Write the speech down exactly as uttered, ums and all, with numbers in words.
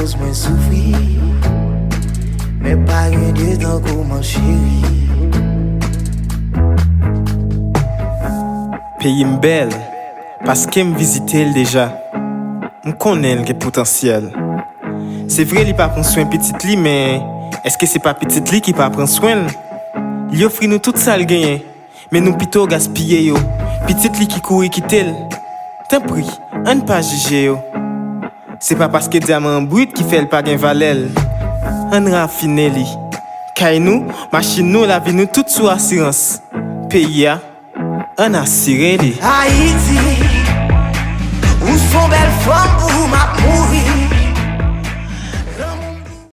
Koz mwen soufri, men pa gen de tankou m, cheri. Peyi m bèl, paske m vizite l deja. M konnen l gen potansyèl. Se vre li pa pran swen pitit li, men èske se pa pitit li ki pa pran swen l? Li ofri nou tout sa l genyen, men nou pito gaspiye yo. Pitit li ki kouri kite l. Tanpri, ann pa jije yo. Se pa paske dyaman an brit ki fè l pa gen valè l. Ann rafine li. Kay nou, machin nou, lavi nou, tout sou asirans. Peyi a, ann asire li. Ayiti, ou s on bèl fanm